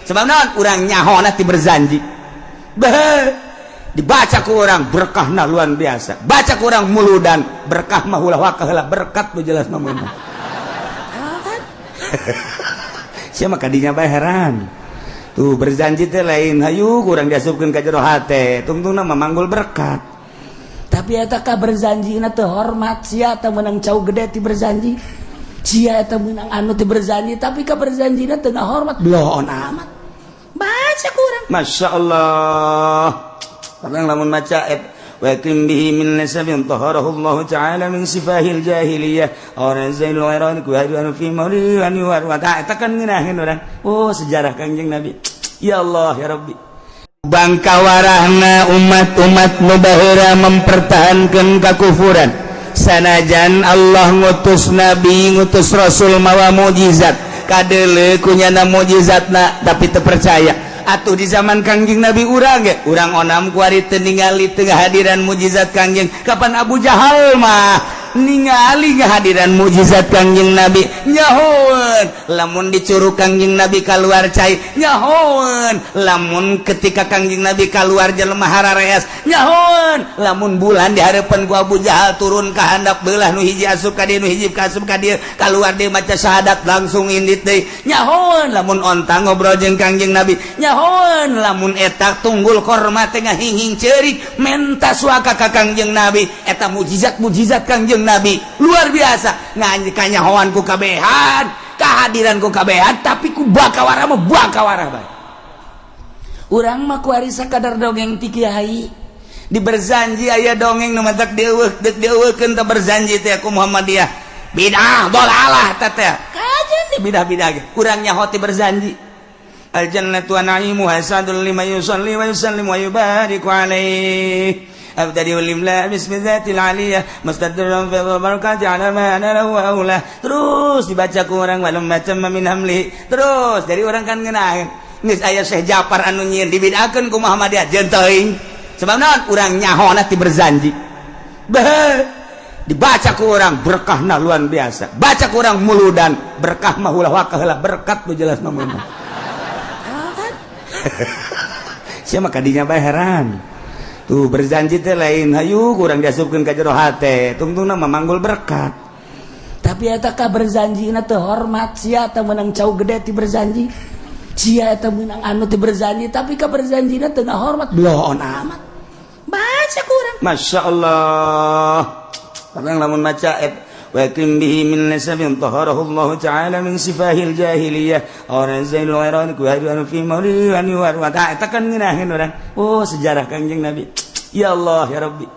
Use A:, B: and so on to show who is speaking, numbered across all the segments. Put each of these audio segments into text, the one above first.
A: Sebab naon? Urang nyahona ti Berzanji. Beh, dibaca ku urang berkahna luar biasa. Baca ku urang muludan, berkah mah ulah wakah heula, berkat nu jelas mah meunang. Sia mah kadinya bae heran. Tuh Berzanji teh lain hayu kurang diasupkeun ka jero hate, tungtungna mah manggul berkat. Tapi eta ka Berzanji na teu hormat, sia teh meunang cau gede ti Berzanji. Sia eta meunang anu ti Berzanji, tapi ka Berzanji na teu ngahormat, bloon amat. Baca kurang. Masya Allah. Orang lamun maca wa kim bihi min nasabin taharahu Allah ta'ala min sifahil jahiliyah aw zainul ghairan ku hadu fi maulid wa wa ta eta kan ngeunaheun urang. Oh, sejarah Kangjeng Nabi. Ya Allah ya Rabbi. Bangkawarahna umat-umat nu baheula mempertahankan kakufuran. Sanajan Allah ngutus nabi, ngutus rasul mawa mukjizat, kadeuleu kunyana mukjizatna, tapi teu percaya. Atuh di zaman Kangjeng Nabi urang ge, urang onam kuari teu ningali, teu ngahadiran mukjizat Kangjeng. Kapan Abu Jahal mah ningali ngahadiran mukjizat Kangjeng Nabi, nyahoeun lamun dicurug Kangjeng Nabi keluar cai, nyahoeun lamun ketika Kangjeng Nabi keluar jelema harareas, nyahoeun lamun bulan di hareupeun ku Abu Jahal turun ka handap, beulah nu hiji asup ka dieu, nu hiji ka asup ka dieu, keluar deui maca syahadat langsung indit deui, nyahoeun lamun onta ngobrol jeung Kangjeng Nabi, nyahoeun lamun eta tunggul korma teh ngahinghing ceurik menta suaka ka Kangjeng Nabi. Eta mukjizat-mukjizat Kangjeng Nabi luar biasa, ngan kanyahoan ku kabehan, kehadiran ku kabehan, tapi ku bakawara mah bakawara bae. Urang mah kuari sakadar dongeng ti kiai di Berzanji, aya dongeng nu matak dieuweuh, deuk dieuweuhkeun teh Berzanji teh ku Muhammadiyah, bidah dolalah teh teh kajeun di bidah-bidah ge. Urang nyaho ti Berzanji. Al jannatu wa na'imuha sadul liman yusalli wa yusallim wa yubariku alaihi. أبتدئ الإملاء باسم الذات العالية مستدرا في البركات على ما أنا له أولى. Terus dibaca ku orang walam tamma min hamli. Terus dari orang kan ngeunah geus aya Syekh Japar anu nyieun, dibid'ahkeun ku Muhammadiyah, jeung teuing. Sebab naon? Urang nyahona ti Berzanji. Beh, dibaca ku orang berkahna luar biasa. Baca ku orang muludan, berkah mah ulah wakah heula, berkat nu jelas mah meunang. Sia mah kadinya bae heran. Tuh Berzanji teh lain hayu kurang diasupkeun ka jero hate, tungtungna mah manggul berkat. Tapi eta ka Berzanji na teu hormat, sia teh meunang cau gede ti Berzanji. Sia eta meunang anu ti Berzanji, tapi ka Berzanji na teu ngahormat, bloon amat. Baca kurang. Masya Allah. Orang lamun maca wa kim bihi min nasabin taharahu Allah ta'ala min sifahil jahiliyah aw zainul ghairan ku hadu fi maulid wa ta eta kan ngeunaheun urang. Oh, sejarah Kangjeng Nabi. Ya Allah ya Rabbi.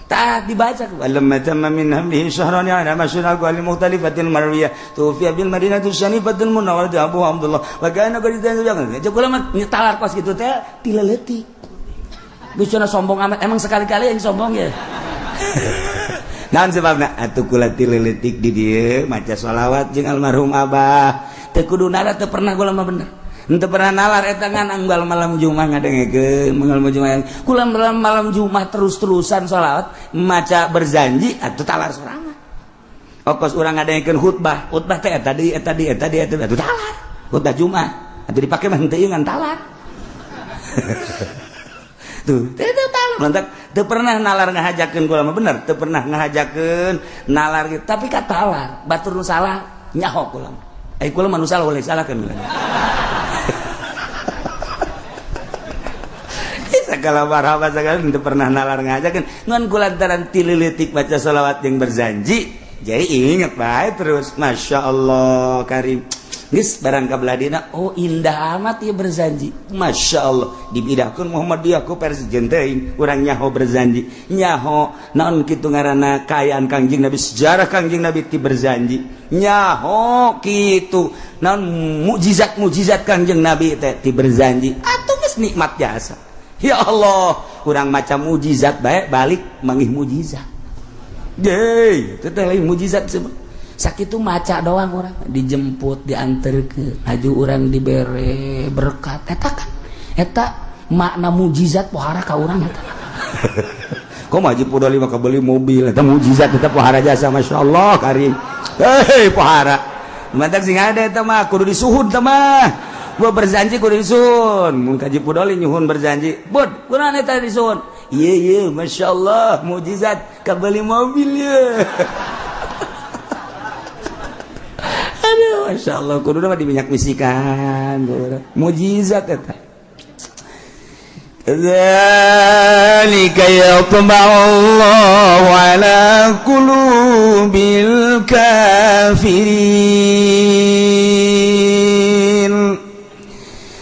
A: Tak dibaca walamma tamma min hamlihi syahran ala masyhur aqwali mukhtalifatil marwiyah tufiya bil madinati syarifatul munawwarah Abu Abdullah wa kana qad kula mah nyetalar kos kitu teh ti leutik. Bisa sombong amat, emang sekali-kali yang sombong ya. Naon sebabna? Atuh kula ti leutik di dieu maca sholawat jeung almarhum abah. Teu kudu nalar, teu pernah kula mah, bener. Henteu pernah nalar eta, ngan anggal malam Jumat ngadengekeun, malam Jumat. Kula malam malam Jumat terus-terusan sholawat, maca Berzanji atuh talar sorangan. Okos urang ngadengekeun khutbah, khutbah teh eta deui, eta deui, eta deui, eta atuh talar. Khutbah Jumat atuh dipake mah henteu ngan talar. Tuh, teu talar. Lantak teu pernah nalar ngahajakeun kula mah, bener, teu pernah ngahajakeun nalar gitu, tapi ka talar batur nu salah nyaho kula mah. Eh, kula mah nu salah boleh salah kan. Segala marhaba segala teu pernah nalar ngahajakeun, ngan kulantaran ti leutik baca sholawat yang Berzanji, jadi inget bae terus. Masya Allah karim. Geus barang ka beladina, oh, indah amat ya Berzanji. Masya Allah, dibidahkeun Muhammadiyah ku presiden teuing, urang nyaho Berzanji, nyaho naon kitu ngaranna kaayaan Kangjeng Nabi, sejarah Kangjeng Nabi ti Berzanji, nyaho kitu naon mukjizat mukjizat Kangjeng Nabi teh ti Berzanji. Atuh geus nikmat jasa. Ya Allah, urang macam mukjizat bae balik manggih mukjizat. Yeay, itu teh lain mukjizat semua. Sakitu maca doang orang dijemput, diantar ke haju, orang dibere berkat, eta kan eta makna mukjizat pohara ka urang eta. Kok mah Haji Pudoli mah kebeli mobil, eta mukjizat, eta pohara jasa. Masya Allah karim. Hei, pohara. Mantak sing ada eta mah kudu disuhud eta mah. Gua berjanji kudu disuhun. Mun kaji pudoli nyuhun berjanji. Bud, kunaon eta disuhun? Iya iya, masya Allah, mukjizat kabeli mobil ya. Aduh, masya Allah, kudu mah diminyak misikan. Mukjizat eta. Dzalika yatba'u Allahu ala qulubil kafirin.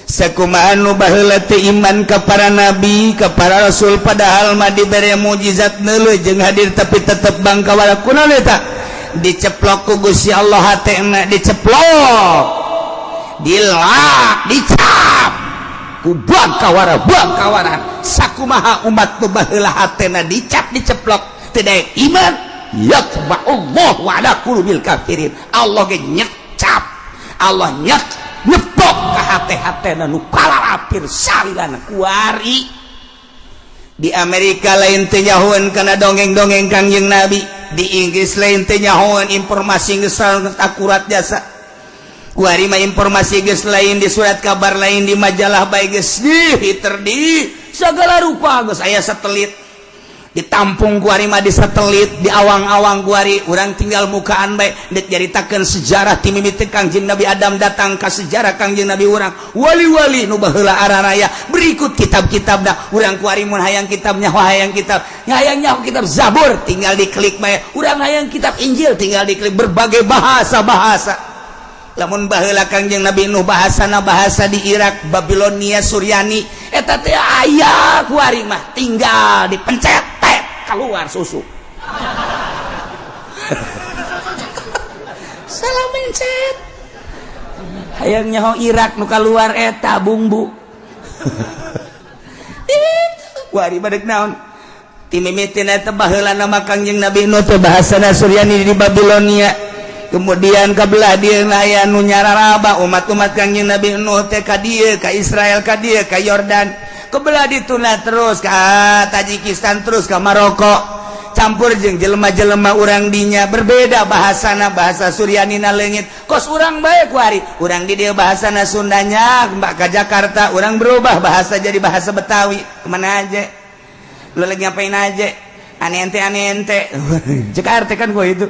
A: Sakumaha nu baheula teu iman ka para nabi, ka para rasul, padahal mah dibere mukjizat neuleuh jeung hadir tapi tetep bangkawara. Kunaon eta? Diceplok ku Gusti Allah hatena, diceplok, dilak, dicap ku bangkawara bangkawara. Sakumaha umat nu baheula hatena dicap diceplok teu daek iman, yatba'ullahu ala qulubil kafirin. Allah ge nyecap, Allah nyek nyepok ka hate-hatena nu kalalapir salilana kuari. Di Amerika lain teu nyahoeun kana dongeng-dongeng Kangjeng Nabi, di Inggris lain teu nyahoeun informasi geus akurat jasa. Kuari mah informasi geus lain di surat kabar, lain di majalah bae, geus di Twitter, di segala rupa geus aya satelit ditampung. Kuari mah di satelit, di awang-awang. Kuari urang tinggal mukaan bae dek nyaritakeun sejarah ti mimiti Kangjeng Nabi Adam datang ka sejarah Kangjeng Nabi urang, wali-wali nu baheula araraya, berikut kitab-kitabna. Urang kuari mun hayang kitabnya, hayang kitab, hayang nyaho kitab Zabur tinggal diklik bae. Urang hayang kitab Injil tinggal diklik, berbagai bahasa-bahasa. Lamun baheula Kangjeng Nabi Nuh bahasana bahasa di Irak, Babilonia, Suryani, eta teh aya. Kuari mah tinggal dipencet tet keluar susu. Salah mencet, hayang nyaho Irak nu keluar eta bumbu. Kuari badek naon? Ti mimitina eta baheula nama Kangjeng Nabi Nuh teh bahasana Suryani di Babilonia, kemudian kabelah dieu aya nu nyararaba umat-umat Kangjeng Nabi Nuh teh ka dieu, ka Israel, ka dieu, ka Yordan, kebelah dituna terus ka Tajikistan, terus ka Maroko, campur jeung jelema-jelema urang dinya, berbeda bahasana, bahasa Suryanina leungit kos urang bae. Kuari urang di dieu bahasana Sundanya, mbak ka Jakarta urang berubah bahasa jadi bahasa Betawi. Kemana aja lu, lagi ngapain aja, aneh ente, aneh ente Jakarta kan gua itu.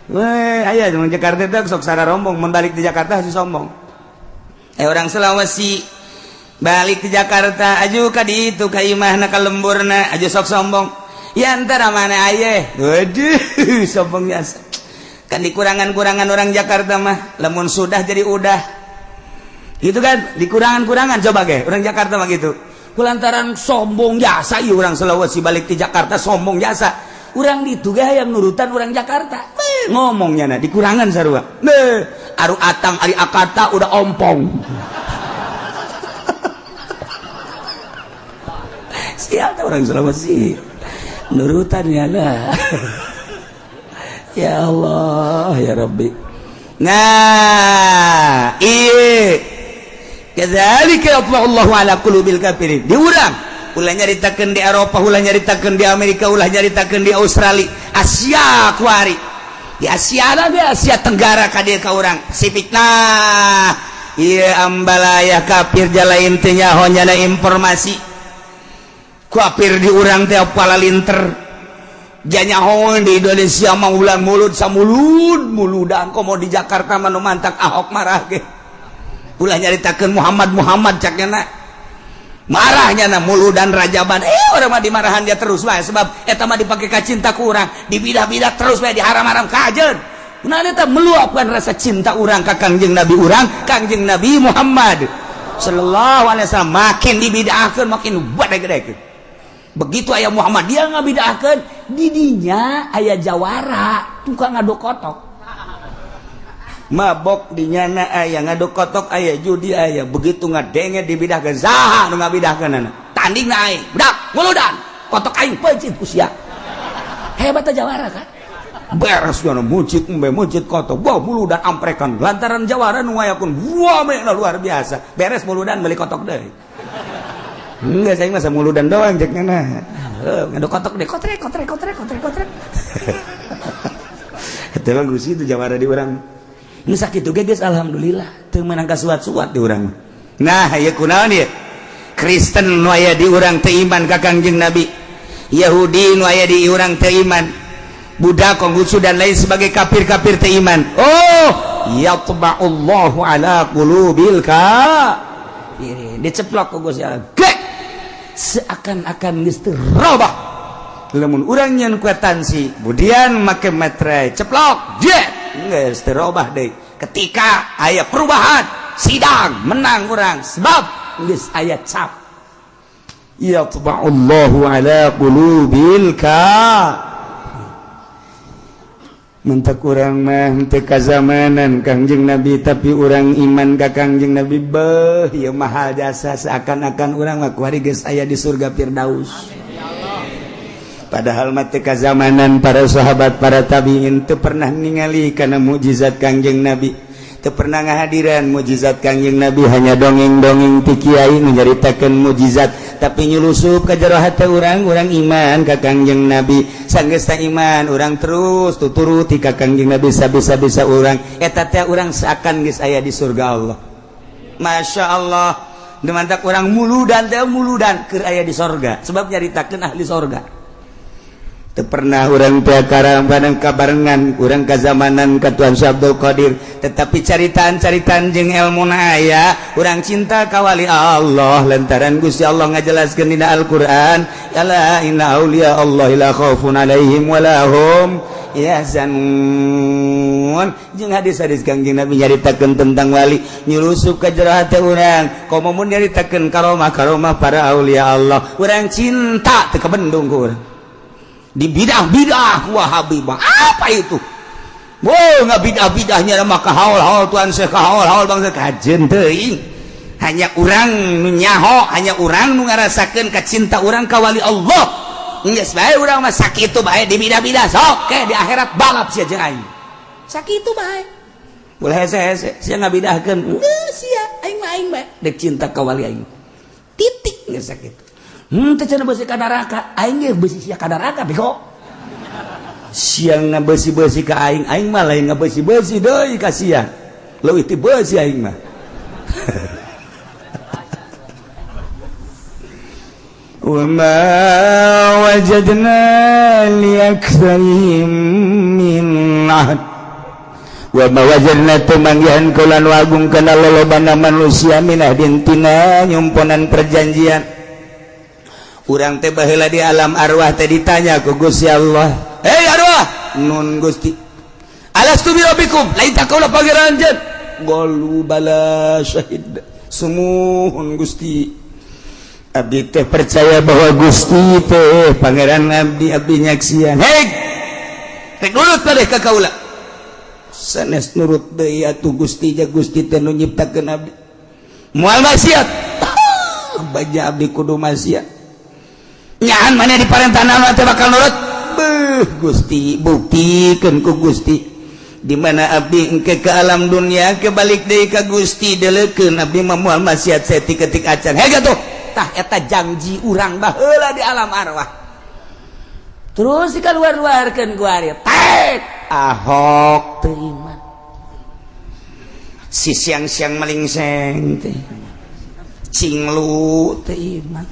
A: Weh, aya cuma Jakarta itu sok sara rombong, mun balik di Jakarta harus sombong. Eh, orang Sulawesi balik ke Jakarta aju ka ditu ka imahna, ka lemburna aju sok sombong. Ya antara mana aye? Waduh, sombong biasa. Kan dikurangan-kurangan orang Jakarta mah, lamun sudah jadi udah. Gitu kan, dikurangan-kurangan coba ge orang Jakarta mah gitu. Kulantaran sombong jasa ieu orang Sulawesi balik di Jakarta sombong jasa. Urang ditu ge hayang nurutan orang Jakarta. Ngomongnya nah dikurangan sarua. Beuh, aru atang ari akata udah ompong. Sial teh orang Sulawesi. Nurutan ya lah. Ya Allah, ya Rabbi. Nah, iya. Kadzalika yatba'ullahu ala qulubil kafirin. Di urang ulah nyaritakeun di Eropa, ulah nyaritakeun di Amerika, ulah nyaritakeun di Australia, Asia kuari. Di Asia lagi, Asia Tenggara ka dieu ka urang Pasifik. Nah, ieu ambalaya kafir jalain teh nyaho nyana informasi. Kafir di urang teh palalinter. Janyaho di Indonesia mah ulang mulut samulud muludan, komo di Jakarta mah nu mantak Ahok marah ge. Ulah nyaritakeun Muhammad Muhammad cak nya marahnya na muludan rajaban. Orang mah dimarahan dia terus wae sebab eta mah dipake ka cinta ku urang, dibidah-bidah terus wae, diharam-haram kajeun. Nah, eta meluapkan rasa cinta urang ka Kangjeng Nabi urang, Kangjeng Nabi Muhammad sallallahu alaihi wasallam. Makin dibidahkeun makin gede-gede. Begitu aya Muhammad dia ngabidahkeun, didinya aya jawara tukang ngaduk kotok, mabok di nyana aya, ngaduk kotok aya, judi aya. Begitu ngadenge dibidahkeun, saha nu ngabidahkeun tanding na aing budak muludan kotok aing peuncit usia. Hebat jawara kan beres jana muncit embe muncit kotok wah muludan amprekan lantaran jawara nu ngayakun wah mena luar biasa. Beres muludan beli kotok deui. Enggak, saya masa muludan doang cek nyana ngaduk kotok deh kotrek kotrek kotrek kotrek kotrek. Itu bagus itu jawara di urang. Nu sakitu ge geus alhamdulillah teu meunang kasuat-suat di urang mah. Nah, ya kunaon ieu? Kristen nu aya di urang teu iman ka Kangjeng Nabi, Yahudi nu aya di urang teu iman, Buddha, Konghucu, dan lain sebagai kafir-kafir teu iman. Oh, yatba'ullahu ala qulubil kafirin, diceplok ku Gusti Allah. Gek seakan-akan geus teu robah. Lamun urang nyeun kuitansi, kemudian make meterai, ceplok, jet, geus teu robah deui. Ketika aya perubahan, sidang menang urang sebab geus aya cap. Yatba'ullahu ala qulubil ka. Mentak urang mah teu kazamanan Kangjeng Nabi, tapi urang iman ka Kangjeng Nabi. Beuh, ieu mahal jasa, seakan-akan urang mah kuari geus aya di surga Firdaus. Padahal mah teu kazamanan para sahabat, para tabiin, teu pernah ningali kana mukjizat Kangjeng Nabi, teu pernah ngahadiran mukjizat Kangjeng Nabi, hanya dongeng-dongeng ti kiai nyaritakeun mukjizat, tapi nyulusup ka jero hate urang. Urang iman ka Kangjeng Nabi. Sanggeus iman, urang terus tuturuti ka Kangjeng Nabi sabisa-bisa urang. Eta teh urang seakan geus aya di surga Allah. Masya Allah. Dimantak urang muludan teh, muludan keur aya di sorga, sebab nyaritakeun ahli sorga. Teu pernah urang teh karambanan kabarengan urang kazamanan ka Tuan Syekh Abdul Qadir, tetapi caritaan-caritaan jeung ilmu aya. Urang cinta ka wali Allah lantaran Gusti Allah ngajelaskeun dina Al-Qur'an, ala inna auliya Allah la khaufun alaihim wala hum yahzanun, jeung hadis-hadis Kangjeng Nabi nyaritakeun tentang wali nyulusup ka jero hate urang. Komo mun nyaritakeun karomah-karomah para aulia Allah, urang cinta teu kabendung ku urang. Di bidah-bidah Wahabi apa itu? Wow, nggak bidah-bidahnya maka haul-haul Tuan Syekh, haul-haul bangsa kajen teuing. Hanya urang nu nyaho, hanya urang nu ngarasakeun kacinta urang ka wali Allah. Geus bae urang mah sakitu bae di bidah-bidah, sok ke di akhirat balap sia jeung aing. Sakitu bae. Boleh hese-hese sia ngabidahkeun. Geus sia, aing mah aing bae dek cinta ka wali aing. Titik, geus sakitu. Teh cenah beusi ka neraka, aing ge beusi sia ka neraka bego. Siang ngabeusi-beusi ka aing, aing mah lain ngabeusi-beusi deui ka sia. Leuwih ti beusi aing mah. وما وجدنا لأكثرهم من عهد وما وجدنا temanggihan kulan wagung kana lolobana manusia min ahdin tina nyumponan perjanjian. Urang teh baheula di alam arwah teh ditanya ku Gusti Allah, "Hei arwah." "Nun, Gusti." "Alastu bi rabbikum?" "Lain tak kaula pangeran anjeun?" "Qalu bala syahid." "Sumuhun, Gusti, abdi teh percaya bahwa Gusti teh pangeran abdi, abdi nyaksian." "Hei, rek nurut padeh ka kaula?" "Sanes nurut deui atuh, Gusti, ja Gusti teh nu nyiptakeun abdi." "Moal maksiat?" "Baja abdi kudu maksiat." "Nyahan mana diparentah naon teh bakal nurut?" "Beuh, Gusti, buktikeun ku Gusti di mana abdi engke ke alam dunia ke balik deui ka Gusti, deleukeun abdi mah moal maksiat saeutik-etik acan." Hege tuh. Tah, eta janji urang baheula di alam arwah. Terus dikaluar-luarkeun ku ari tek Ahok teu iman, si siang-siang melingseng teh cinglu teu iman,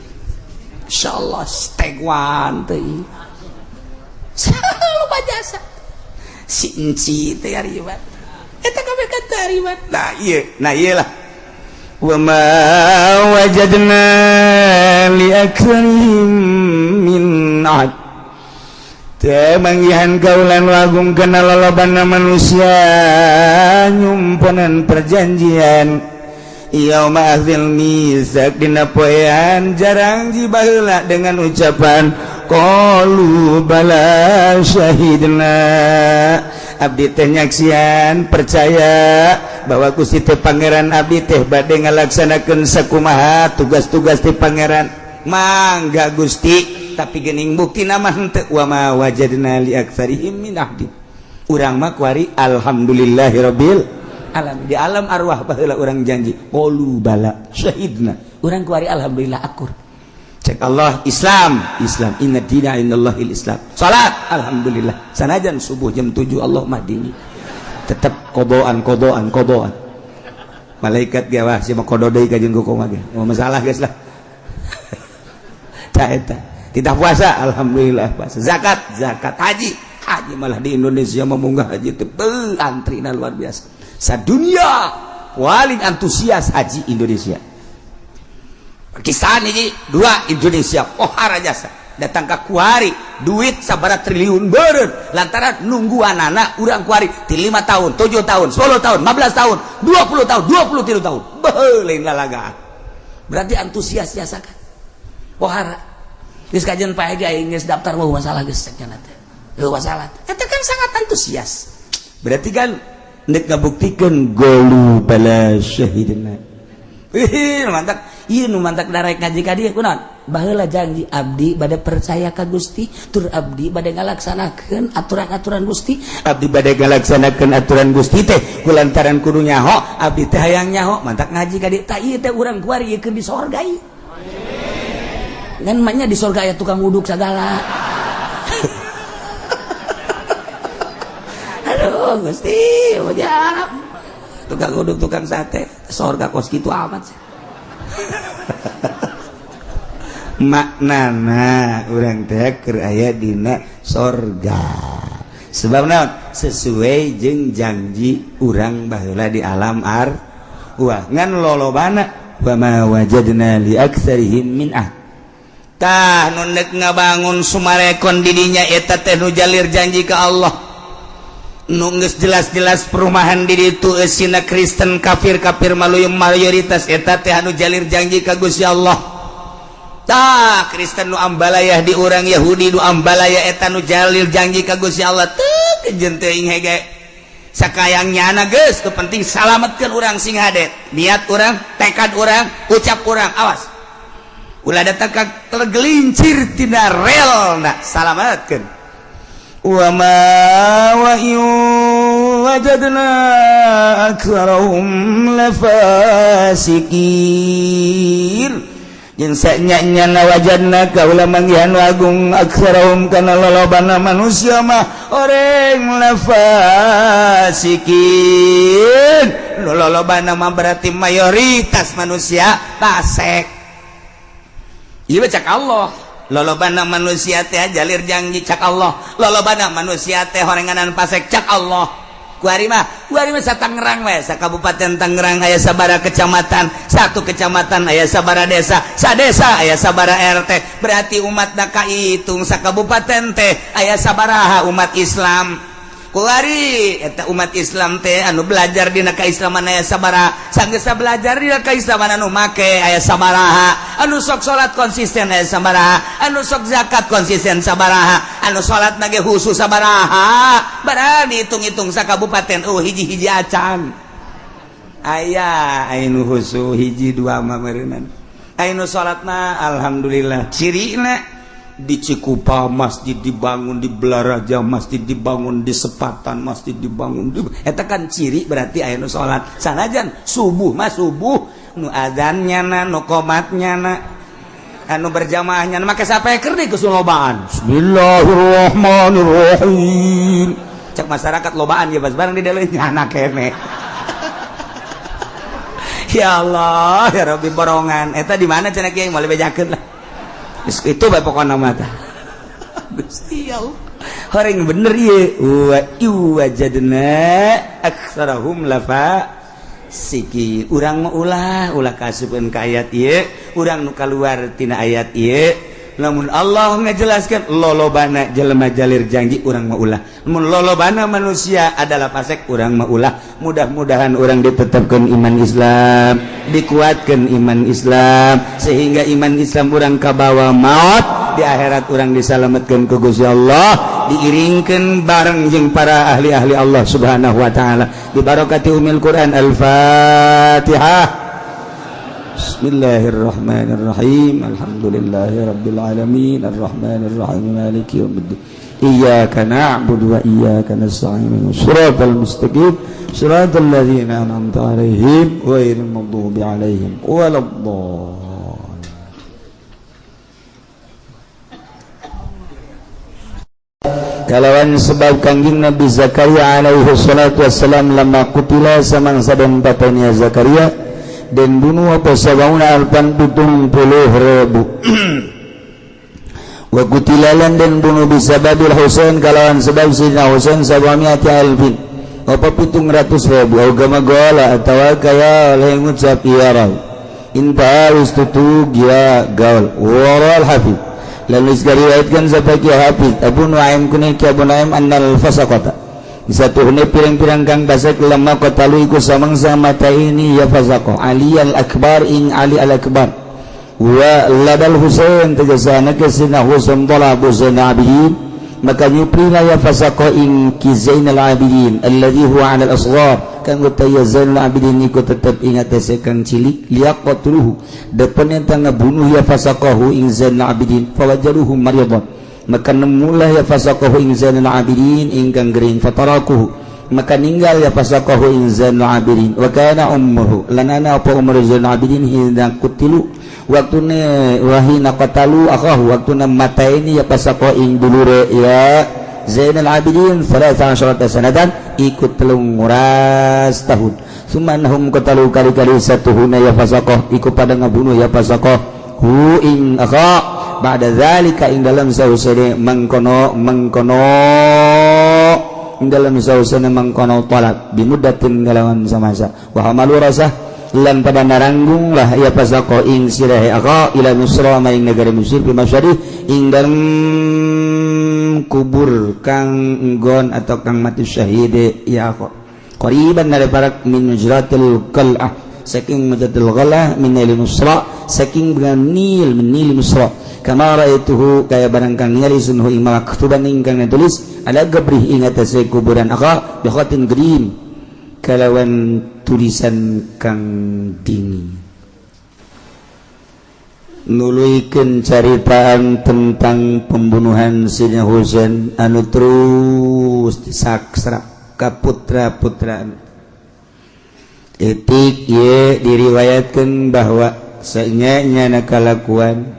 A: insyaallah stegwan teu iman, lupa jasa si enci teh ari iman, eta kabeh kan teu ari iman. Nah ieu, nah ieu lah. Wa ma wajadna li aktsarihim min ahad. Teu manggihan kaulan wagung kana lolobana manusia nyumponan perjanjian. Yauma akhdhil mitsaq, dina poean jarang baheula dengan ucapan qalu bala syahidna, abdi teh nyaksian, percaya bahwa Gusti teh pangeran abdi teh, bade ngalaksanakeun sakumaha tugas-tugas ti pangeran. Mangga, Gusti, tapi gening bukti nama henteu. Wa ma wajadna li aktsarihim min ahdi. Urang mah kuari alhamdulillahirabbil alam. Di alam arwah baheula urang janji qalu bala syahidna, urang kuari alhamdulillah akur. Cek Allah, Islam, Islam, inna dina indallahil Islam. Salat, alhamdulillah, sanajan subuh jam 7 Allah mah dini tetap kodoan kodoan kodoan. Malaikat ge wah si mah kodo deui ka jeung kumaha ge. Mau masalah geus lah. Tah eta. Tidak puasa, alhamdulillah puasa. Zakat, zakat, haji. Haji malah di Indonesia memunggah haji itu antrina luar biasa. Sadunia paling antusias haji Indonesia. Pakistan ini dua Indonesia pohara jasa datang ke kuari duit sabara triliun beureun lantaran nungguan anak urang kuari di 5 tahun, 7 tahun, 10 tahun, 15 tahun, 20 tahun, 23 tahun. Beuh lain lalagaan. Berarti antusias jasa kan. Pohara. Geus kajian pae ge aing geus daftar mau masalah geus cenah teh. Heuh masalah. Eta kan sangat antusias. Berarti kan nek ngabuktikeun golu bala syahidna. Ih, mantap. Ieu nu mantak darek ngaji ka dieu kunaon? Baheula janji abdi bade percaya ka Gusti, tur abdi bade ngalaksanakeun aturan-aturan Gusti. Abdi bade ngalaksanakeun aturan Gusti teh kulantaran kudu nyaho, abdi teh hayang nyaho, mantak ngaji ka dieu. Tah ieu teh urang kuari ieu keur di sorga ieu. Ngan mah di sorga aya tukang uduk sagala. Aduh Gusti, ujab. Tukang uduk, tukang sate, sorga kos kitu amat sih. Maknana urang teh keur aya dina sorga. Sebab naon? Sesuai jeung janji urang baheula di alam arwah. Ngan lolobana wa ma wajadna li aktsarihim min ah. Tah nu nek ngabangun Sumarekon di dinya eta teh nu jalir janji ka Allah. Nu geus jelas-jelas perumahan di ditu eusina Kristen kafir-kafir mayoritas eta teh anu jalir janji ka Gusti Allah. Tah Kristen nu ambalayah di urang Yahudi nu ambalaya eta nu jalil janji ka Gusti Allah teu kejeun teuing hege. Sakayang nyana geus nu penting salametkeun urang sing hade. Niat urang, tekad urang, ucap urang, awas. Ulah datang ka tergelincir tina relna, salametkeun. Wa ma wa in wajadna aktsarahum lafasikin. Jeung sanya wajadna kaula manggihan agung aktsarahum kana lolobana manusia mah oreng lafasikin. Lolobana mah berarti mayoritas manusia fasik. Ieu cak Allah. Lolobana manusia teh jalir janji cak Allah. Lolobana manusia teh horenganan fasik cak Allah. Kuari mah sa Tangerang we, sa Kabupaten Tangerang aya sabara kecamatan, satu kecamatan aya sabara desa, sa desa aya sabara RT. Berarti umat da kahitung sa kabupaten teh aya sabaraha umat Islam. Kuari eta umat Islam teh anu belajar dina kaislaman aya sabaraha, sanggeus belajar dina kaislaman anu make aya sabaraha, anu sok salat konsisten aya sabaraha, anu sok zakat konsisten sabaraha, anu salat nage khusus sabaraha. Barang dihitung-hitung sa kabupaten oh hiji-hiji acan. Aya anu khusus hiji dua mah meureunnan. Anu salatna alhamdulillah cirina di Cikupa masjid dibangun, di Belaraja masjid dibangun, di Sepatan masjid dibangun. Eta kan ciri berarti aya nu salat. Sanajan subuh mah subuh nu adzannya na, nu qomatnya na, anu berjamaahnya na, make sapeker deui geus lobaan. Bismillahirrahmanirrahim. Cek masyarakat lobaan ya pas bareng di dalam nyana kene. Ya Allah, ya Rabbi borongan. Eta di mana cenah kiai moal bejakeun lah. Itu bae pokona mah tah. Gusti Allah. Horeng bener ieu. Wa wajadna aktsarahum lafa siki. Urang mah ulah ulah kasupeun ka ayat ieu, urang nu kaluar tina ayat ieu. Lamun Allah ngajelaskeun lolobana jelema jalir janji urang mah ulah. Mun lolobana manusia adalah fasik urang mah ulah. Mudah-mudahan urang ditetapkeun iman Islam, dikuatkan iman Islam sehingga iman Islam urang kabawa maut di akhirat urang disalametkeun ku Gusti Allah, diiringkeun bareng jeung para ahli-ahli Allah Subhanahu wa taala. Dibarokati umil Quran. Al-Fatihah. Bismillahirrahmanirrahim. Alhamdulillahirabbil alamin arrahmanirrahim maliki yaumiddin. Iyyaka na'budu wa iyyaka nasta'in. Shiratal mustaqim. Shiratal ladzina an'amta 'alaihim ghairil maghdubi 'alaihim waladdallin. Kalawan sebab Kangjeng Nabi Zakaria alaihi salatu wassalam lamma qutila samangsa den patenya Zakaria dan bunuh apa sabauna alfan 70.000. Wa qutila lan den bunuh bisababil Husain kalawan sebab Sayyidina Husain sabamiati alfin apa 700.000 au kama qala atawa kaya oleh ngucap ya rawi. Intaha, wis tutug ya gaul. Waral hafiz lalu diriwayatkan sampai ki Hafiz Abu Nuaim kune ki Abu Nuaim annal fasaqata satuhne pirang-pirang kang fasik lamma qatalu iku samangsa mata ini ya fasaqah Ali al Akbar ing Ali al Akbar wa ladal Husain tegasana ke sina Husain talabu Zainal Abidin, maka nyuprina ya fasaqah ing ki Zainal Abidin alladhi huwa 'ala al-asghar kang utaya Zainal Abidin iku tetep ing atase kang cilik liyaqtuluhu depen eta ngabunuh ya fasaqahu ing Zainal Abidin. Fawajaruhu maridan, maka nemulah ya fasaqahu ing Zainal Abidin ingkang gering. Fatarakuhu, maka ninggal ya fasaqahu ing Zainal Abidin. Wa kana ummuhu lanana apa umur Zainal Abidin hina kutilu waktune wahina qatalu akhahu waktuna mataini ya fasaqah ing dulure ya Zainal Abidin 13 sanatan ikut 13 tahun. Sumannahum qatalu kali-kali satuhuna ya fasaqah iku pada ngabunuh ya fasaqah hu ing akha ba'da zalika ing dalam sausene mangkono mangkono ing dalam sausene mangkono talab bimuddatin kalawan samasa. Wa hamalu rasah lan pada naranggung lah ya fasaqah ing sirahe akha ila Misra maring negara Mesir fi masyari ing dalem kubur kang nggon atau kang mati syahid ya akha qariban dari parak min mujratil qal'ah saking mujratil qal'ah min nil Misra saking dengan nil min nil Misra kama ra'aituhu kaya barang kang ningali sun hu ing maktuban ingkang tulis ala gabrih ing atase kuburan akha bi khatin green kalawan tulisan kang dingin. Nuluykeun caritaan tentang pembunuhan Sayyidina Husain anu terus disaksra ka putra-putra etik ye diriwayatkan bahwa senyanya kalakuan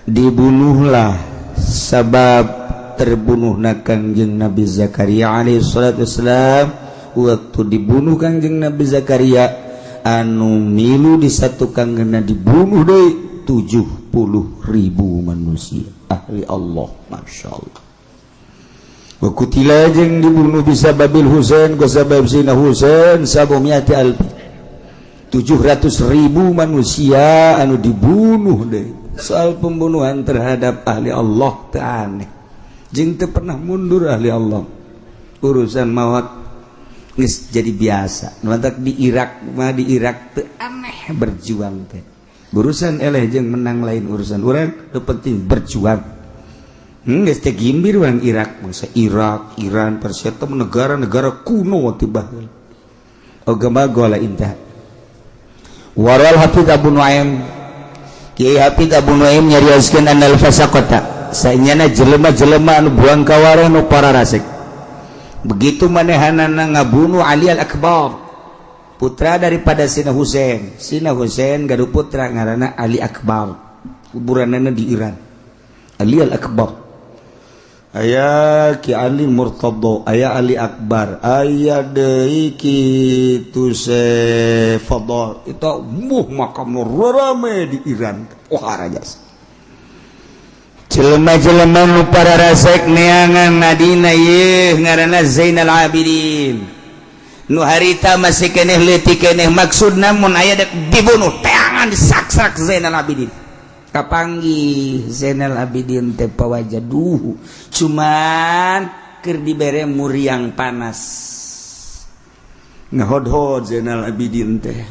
A: dibunuhlah sabab terbunuh na Kangjeng Nabi Zakaria alaihi salatu wassalam. Waktu dibunuh Kangjeng Nabi Zakaria anu milu disatukan kena dibunuh deui 70.000 manusia ahli Allah. Masya Allah. Wa qutila jeung dibunuh bisa babil Husain ku sabab Sina Husain sabumiati alfi 700.000 manusia anu dibunuh deh. Soal pembunuhan terhadap ahli Allah teu aneh jeung teu pernah mundur ahli Allah. Urusan maut geus jadi biasa. Nu di Irak mah, di Irak teu aneh berjuang teh. Urusan eleh jeung menang lain urusan urang, nu penting berjuang. Geus teh gimbir urang Irak, bangsa Irak, Iran, Persia teh negara-negara kuno ti baheula. Agama gola intah. Waral Hafiz Abu Nuaim, Kiai Hafiz Abu Nuaim nyarioskeun annal fasaqata sanyana jelema-jelema anu buang kawareh nu para rasik begitu manehanana ngabunuh Ali al-Akbar, putra daripada Sina Husain. Sina Husain gaduh putra ngaranna Ali Akbar, kuburanana di Iran. Ali al-Akbar aya, Ki Ali Murtado aya, Ali Akbar aya deui, kitu se Fadl itu muh makam rame di Iran. Wah, raja jelema-jelema nu para rasek neangan nadina yeuh ngaranna Zainal Abidin nu harita masih keneh leutik keneh. Maksudna mun aya dek dibunuh teangan disaksak Zainal Abidin. Kapanggih Zainal Abidin teh pawajaduhu cuman keur dibere muriang panas ngahodhod Zainal Abidin teh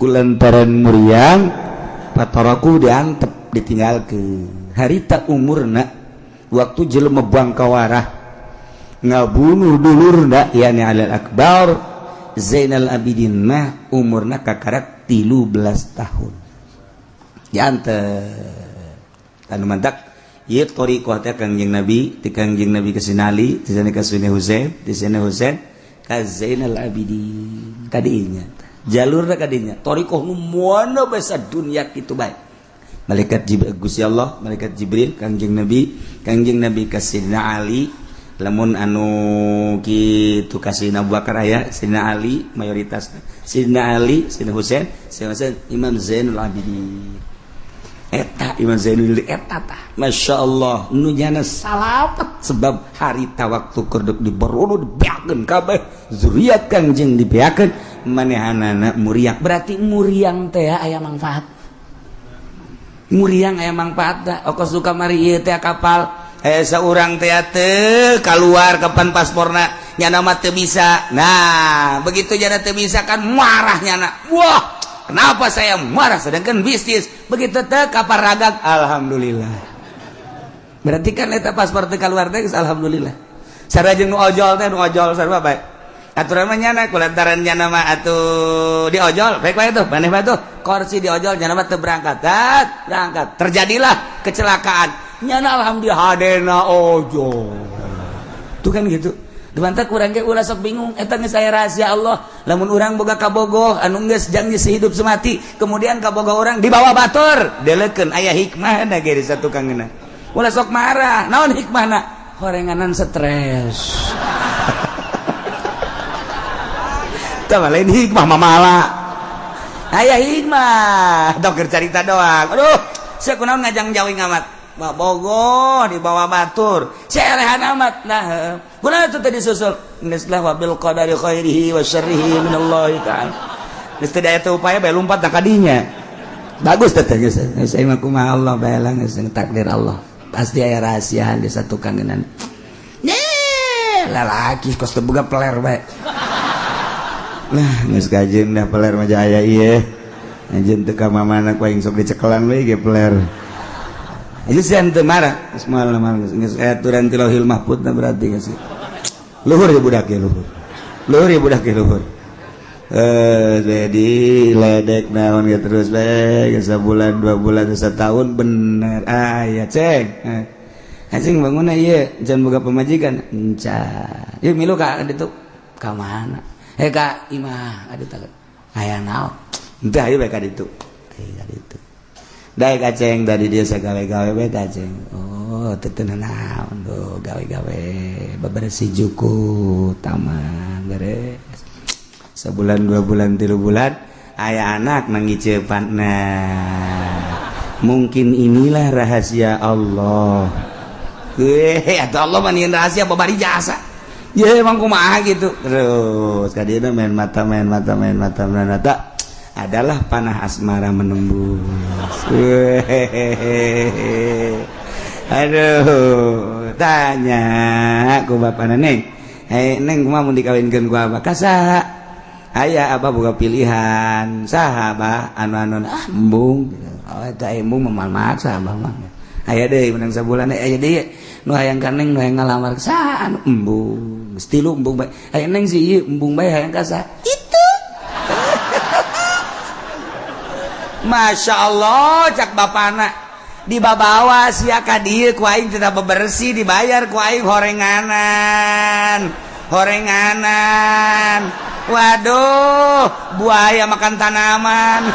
A: kulantaran muriang pataraku diantep ditinggalkeun. Harita umurna waktu jelema bangkawarah ngabunuh dulurna yani Alil Akbar, Zainal Abidin mah umurna kakarak 13 tahun diantep. Anu mantak ieu thariqah teh Kangjeng Nabi, ti Kangjeng Nabi ka Sina Ali, ti sana ka Sina Husain, ti Sina Husain ka Zainal Abidin. Kadinya jalurna kadinya thariqah nu moana basa dunya kitu bae. Malaikat Jibril, Gusti Allah, malaikat Jibril, Kangjeng Nabi, Kangjeng Nabi ka Sayyidina Ali. Lamun anu kitu ka Sayyidina Abu Bakar aya, Sayyidina Ali mayoritas. Sayyidina Ali, Sayyidina Husain, Sayyidina Husain, Imam Zainul Abidin. Eta Imam Zainul eta tah. Masya Allah, nu nyana salamet sebab harita waktu kerdek diberono dibeakeun kabeh zuriat Kangjeng dibeakeun manehanana muriang. Berarti muriang teh aya manfaat. Muriang aya manfaat oko suka mari ieu teh kapal seorang teh teu keluar kapan pasporna nyana mah teu bisa. Nah, begitu nyana teu bisa kan marah nyana. Wah, kenapa saya marah sedangkan bisnis begitu teh kapal ragag alhamdulillah. Berarti kan eta paspor teu keluar teh alhamdulillah. Sarua jeung nu ojol teh, nu ojol sarua bae. Aturan mah nyana kulantaran nyana mah atuh di ojol baik bae tuh maneh bae tuh kursi di ojol nyana mah teu berangkat. Dat, berangkat. Terjadilah kecelakaan. Nyana alhamdulillah hadena ojol. Tuh kan gitu. Dibantak urang ge ulah sok bingung eta geus aya rahasia Allah. Lamun urang boga kabogoh anu geus janji sehidup semati, kemudian kabogoh urang dibawa batur, delekeun aya hikmahna ge di satukangeuna. Ulah sok marah. Naon hikmahna? Horenganan stres. Tah lain hikmah mamala. Aya hikmah, dokter carita doang. Aduh, sia kunaon ngajang jauh amat. Bogo dibawa batur. Selehan amat. Nah, kunaon itu tadi susul? Geus lah wabil qadari khairihi wa syarrihi minallahi ta'ala. Geus teu aya upaya bae lumpat ka dinya. Bagus teh geus. Geus mah kumaha Allah bae lah geus takdir Allah. Pasti aya rahasia di satu kangenan. Nih, lalaki kos teu boga peler bae. Nah, geus kajeun dah peler mah aya ieu. Anjeun teu ka mamana ku aing sok dicekelan we ge peler. Aja sih teu marah, geus moal mah geus aya aturan ti Lauhil Mahfud na berarti geus. Luhur ya budak ya luhur. Luhur ya budak ya luhur. Jadi ledek naon ge terus bae geus sabulan, 2 bulan, setahun bener. Ah ya ceng. Anjing bangun ieu jangan boga pamajikan. Encan. Ieu milu ka ditu. Ka mana? Ka imah aduh tak aya naon henteu ayo bae ka ditu. Ka ditu. Daek aceng dari dia sagawe-gawe bae aceng. Oh, teu teu naon tuh gawe-gawe bebersih juku taman beres. Sebulan, 2 bulan, 3 bulan aya anak nanggicepan. Nah, mungkin inilah rahasia Allah. Weh, atau Allah mah rahasia babari jasa. Ya emang kumaha gitu. Terus kadieu main mata main mata main mata main mata adalah panah asmara menembus. Aduh, tanya ku bapana, "Neng, hey Neng, kumaha mun dikawinkeun ku abah? Ka saha? Aya abah boga pilihan." "Saha, Abah?" "Anu-anu ah embung." "Oh, eta embung mah maksa abah mah." Aya deui menang sabulan aya deui nu hayang ka Neng, nu hayang ngalamar. "Saha?" "Anu embung." Geus tilu embung bae. "Aya Neng si ieu embung bae hayang ka saha?" "Itu." Masya Allah, cak bapana dibabawa sia ka dieu ku aing tidak bebersih dibayar ku aing horenganan. Horenganan. Waduh, buaya makan tanaman.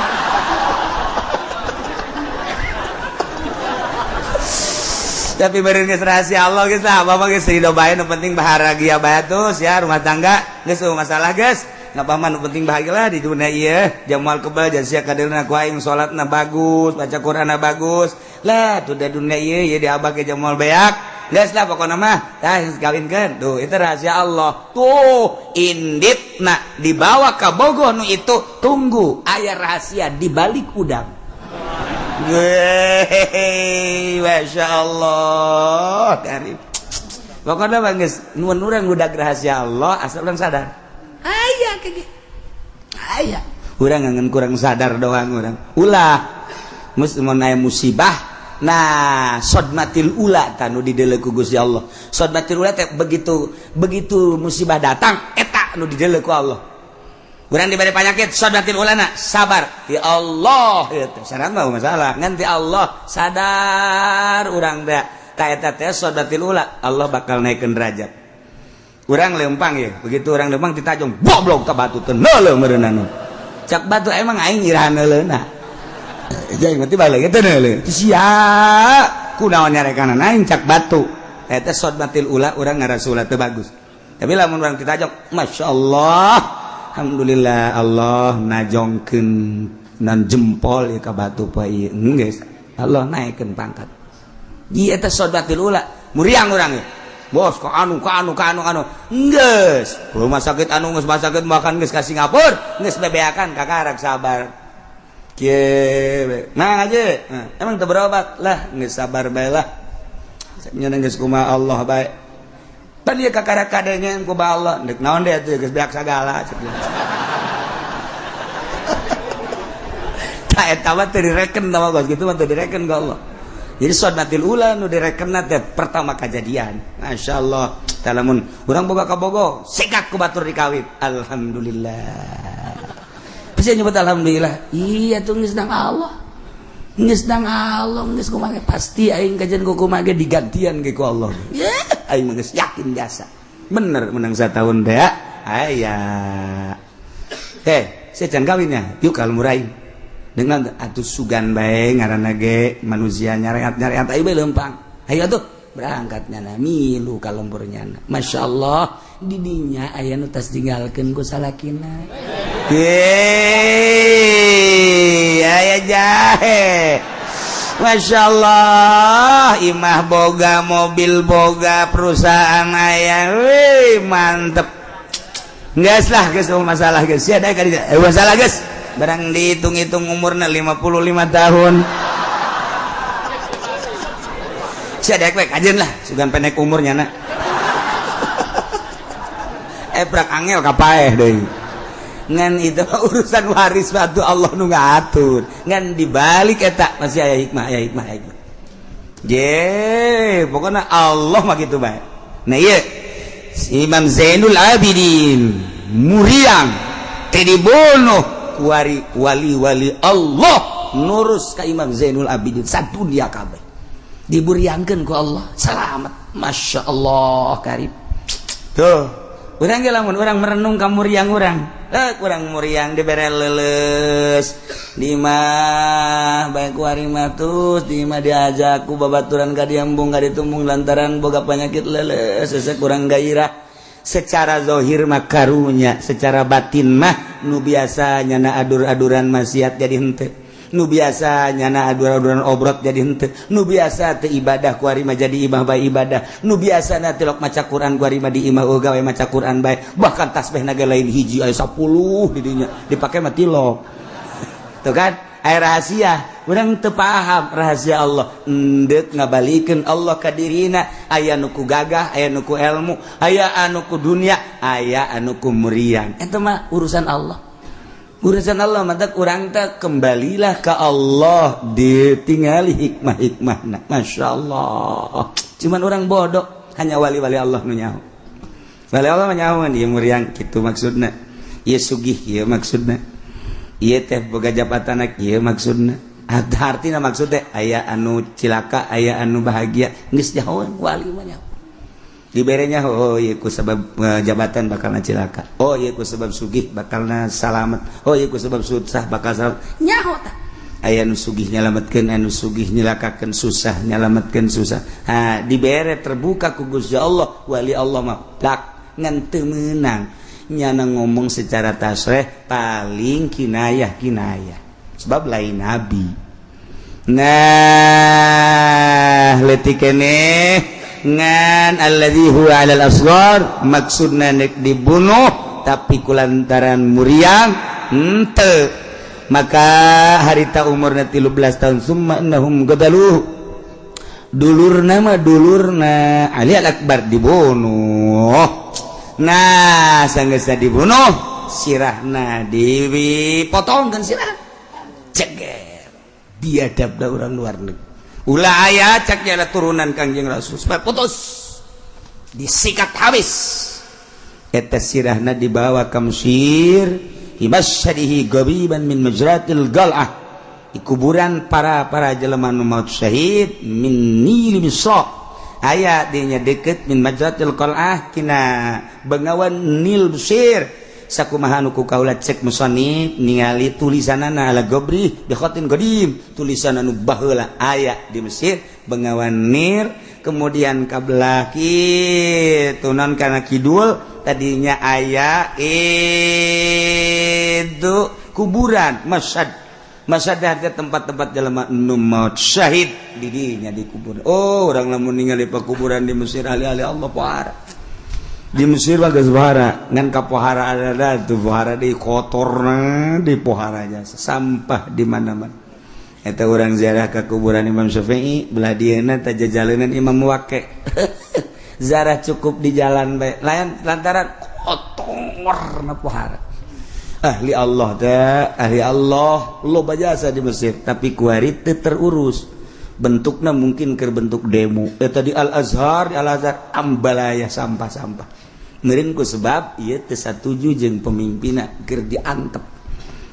A: Tapi beureun geus rahasia Allah geus lah, bapak geus ridho bae, nu penting bahagia bae terus ya rumah tangga geus masalah geus. Ngapa mah nu penting bahagia lah di dunia ieu. Jamal kebal jan sia kadeulna ku aing salatna bagus, baca Qur'anna bagus. Lah tuh da dunia ieu ieu di abah ge jamal beak. Geus lah pokona mah tah geus kawinkeun. Tuh itu rahasia Allah. Tuh inditna dibawa ka Bogor nu itu tunggu aya rahasia di balik udang. Weh, Masya Allah. Dari pokoknya mah geus nuhun urang udah rahasia Allah asal urang sadar. Aya kayak aya. Urang ngan kurang sadar doang urang. Ulah mun aya musibah, nah sodmatil ula tanu dideuleu ku Gusti Allah. Sodmatil ula teh begitu begitu musibah datang eta nu dideuleu ku Allah. Urang diberi penyakit sodmatil ulana sabar ti Allah itu sadar mah masalah ngan ti Allah sadar urang teh ta eta teh sodmatil ula Allah bakal naikkeun derajat. Urang lempang ya, begitu urang lempang ditajong goblok ka batu teh neuleuh meureunana. Cak batu emang aing iraha neuleuna. Jadi nanti balik itu nih. Sia, kunaon nyarekan aing cak batu. Eta sodmatil ula, urang ngarasa teu bagus. Tapi lamun urang ditajok, Masya Allah, alhamdulillah Allah najongkeun nan jempol ya ka batu poe ieu. Geus, Allah naikkeun pangkat. Ieu eta sodmatil ula, muriang urang ge. Bos, ka anu ka anu ka anu anu. Geus, rumah sakit anu geus sakit makan geus ka Singapura, geus bebeakan kakarak sabar. Kieu nah aja. Nah, emang teu berobat lah, geus sabar bae lah. Nya geus kumaha Allah bae. Pan ieu kakarak kadenya kumaha Allah, deuk naon deui atuh geus beak sagala. Tah eta mah teu direken mah geus kitu mah teu direken ka Allah. Jadi sodmatil ula nu direkenna teh pertama kejadian. Masya Allah. Tah lamun urang boga kabogo, sikat ku batur dikawit. Alhamdulillah. Bisa nyebut alhamdulillah. Iya tuh geus dang Allah. Geus dang Allah geus kumaha pasti aing kajian ku kumaha ge digantian ge ku Allah. Ya, aing mah geus yakin biasa. Bener menang satahun teh. Aya. Teh, saya can kawinnya. Yuk kalau muraing. Dengan atuh sugan bae ngaranna ge manusia nyareat-nyareat ayo bae leumpang. Ayo atuh berangkat nyana milu ka lembur nyana. Masya Allah didinya aya nu tas tinggalkeun ku salakina. Yeay, aya jahe. Masya Allah imah boga mobil boga perusahaan aya. Wih mantep. Geus lah geus masalah geus. Sia da masalah geus. Barang dihitung-hitung umurna 55 tahun. Sia dek we kajeun lah, sugan pendek umurnya na. Prak angel kapaeh deui. Ngan itu urusan waris batu Allah nu ngatur. Ngan dibalik eta masih aya hikmah, aya hikmah, aya hikmah. Je, pokoknya Allah mah kitu bae. Nah ieu Imam Zainul Abidin muriang teh dibunuh kuari wali-wali Allah nurus ka Imam Zainul Abidin sadunia kabeh diburiangkeun ku Allah selamat. Masya Allah karib tuh urang ge lamun urang merenung ka muriang urang kurang muriang dibere leuleus di imah bae kuari mah terus di imah diajak ku babaturan ka diambung ka ditumbung lantaran boga penyakit leuleus sesek kurang gairah. Secara zahir mah karunya, secara batin mah nu biasa nyana adur-aduran maksiat jadi henteu, nu biasa nyana adur-aduran obrot jadi henteu, nu biasa teu ibadah kuari mah jadi imah bae ibadah, nu biasa na tilok maca Quran kuari mah di imah gawe maca Quran bae, bahkan tasbih naga lain hiji aya 10 di dinya dipake mah tilok. Tuh kan aya rahasia, urang teu paham rahasia Allah endek ngabalikeun Allah ka dirina. Aya nu ku gagah, aya nu ku ilmu, aya anu ku dunia, aya anu ku muriang. Eta mah urusan Allah, urusan Allah. Mata urang teh kembalilah ke Allah, ditingali hikmah-hikmahna. Masya Allah, cuman orang bodoh, hanya wali-wali Allah nu nyaho. Wali Allah mah nyaho ieu muriang kitu maksudna, ieu sugih ieu maksudna, ieu teh boga jabatan ieu maksudna. Artina maksud teh aya anu cilaka, aya anu bahagia, geus nyahoan wali mah nyaho. Diberenya oh ieu ku sebab jabatan bakalna cilaka, oh ieu ku sebab sugih bakalna salamet, oh ieu ku sebab susah bakal salamet. Nyaho tah aya anu sugih nyalametkeun, anu sugih nyilakakeun, susah nyalametkeun susah. Ha dibere terbuka ku Gusti Allah, wali Allah mah plak ngan teu meunang nyana ngomong secara tasreh, paling kinayah kinayah sebab lain nabi. Nah leutik keneh ngan alladzi huwa 'alal asghar maksudna nek dibunuh tapi kulantaran muriang henteu. Maka harita umurna 13 tahun summa innahum qataluhu dulurna mah dulurna Ali Al Akbar dibunuh. Nah sanggeusna dibunuh sirahna dipotongkeun sirah ceger biadab da urang luar negeri ulah aya cak nyana turunan Kangjeng Rasul supaya putus disikat habis. Eta sirahna dibawa ka Mesir himasyadihi gabiban min majratil gal'ah di kuburan para para jelema nu maut syahid min nil Misra aya dinya deket min majratil qal'ah kina bengawan Nil Mesir. Sakumaha nu ku kaula cek musannif ningali tulisanana ala gobri bi khatin qadim, tulisan anu baheula aya di Mesir, Bengawan Nil. Kemudian kabelah kitu non kana kidul tadinya aya itu kuburan Masyhad. Masyhad teh tempat-tempat jelema nu maut syahid, di dinya dikubur. Oh, urang lamun ningali pakuburan di Mesir, ahli-ahli Allah pohara. Di Mesir mah geus pohara, ngan kapohara ada tuh pohara di kotorna, di pohara jasa sampah di mana-mana. Eta urang ziarah ke kuburan Imam Syafi'i, belah dieuna teh jajalenan Imam Wake. Ziarah cukup di jalan bae lain lantaran kotor na pohara. Ahli Allah teh ahli Allah loba jasa di Mesir, tapi kuari teu terurus. Bentuknya mungkin ke bentuk demo. Tadi Al Azhar, di Al Azhar ambalaya sampah-sampah meureun ku sebab ieu teu satuju jeung pemimpinna, keur diantep.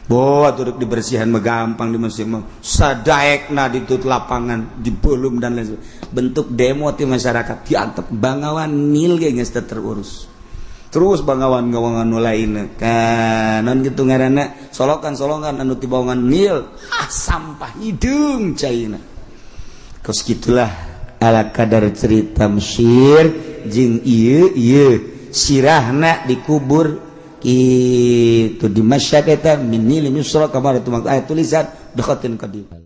A: Boh, atuh dibersihan mah gampang di Mesir mah, sadaekna ditut lapangan dibelum dan lain sebagainya. Bentuk demo ti masyarakat diantep. Bangawan Nil ge geus teu terurus. Terus bangawan gawangan nu lain kan non gitu ngaranna solokan-solokan anu ti bawangan Nil, ah, sampah hideung caina. Kos gitulah ala kadar cerita Mesir jeung ieu ieu sirahna dikubur itu di Masyhad eta min Nil Misra kamar itu aya tulisan bi khatin qadim.